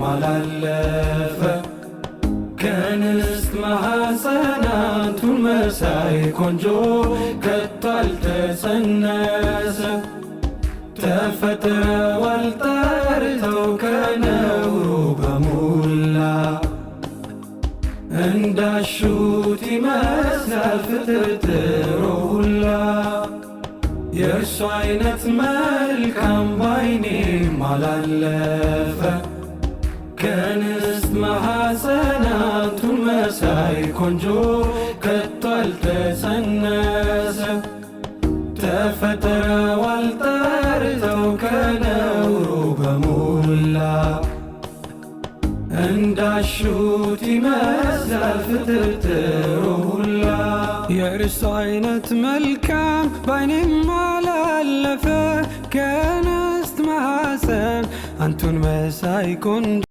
አላለፈ። ከእንስት ማኅፀን አንቱን መሳይ ቆንጆ ከቶ አልተጸነሰ። ተፈጥረዋል ጠርተው ከነውሩ በሙላ፣ እንዳሹት ይመስላል ፍጥርጥሩ ሁላ። የእርሱ አይነት መልካም ባይኔም አላለፈ። ከእንስት ማኅፀን አንቱን መሳይ ቆንጆ ከቶ አልተጸነሰ። ተፈጥረዋል ጠርተው ከነውሩ በሙላ፣ እንዳሹት ይመስላል ፍጥርጥሩ ሁላ። የእርሱ አይነት መልካም ባይኔም አላለፈ። ከእንስት ማኅፀን አንቱን መሳይ ቆንጆ